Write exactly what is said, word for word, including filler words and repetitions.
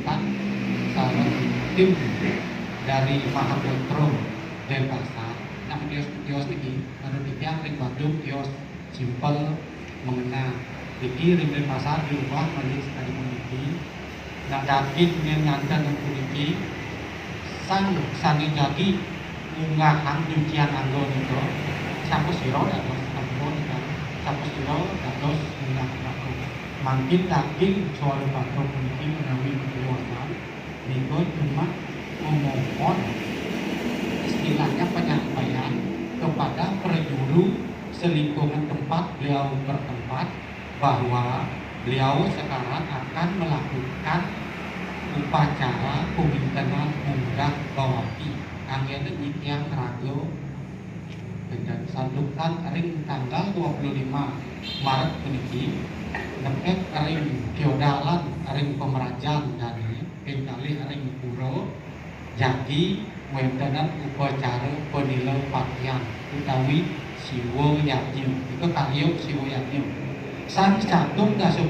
Kan sareng tim dari Mahaputra Denpasar, nang tios-tios niki, menurut titiang ring Badung tios simpel, mengena. Niki ring Denpasar diubah malih sakadi puniki. Nah, daging nyen nganten puniki, sang sane jagi ngunggahang nyucian angga nika, sapasira dados angga nika, sapasira dados ngunggah angga. Mangkin daging swara patra puniki menawi kakuwasan nika cuma memohon, istilahnya penyampaian kepada prajuru selingkungan tempat beliau bertempat, bahwa beliau sekarang akan melakukan upacara kumintenan munggah bawati anggena nyitiang raga. Dan santukan ring tanggal dua puluh lima Maret puniki, neked ring piodalan ring pamrajan dane, ping kalih ring pura, jagi wentenan upacara panila patian utawi Siwa Yadnya. Nika karya Siwa Yadnya. Sang catur dasa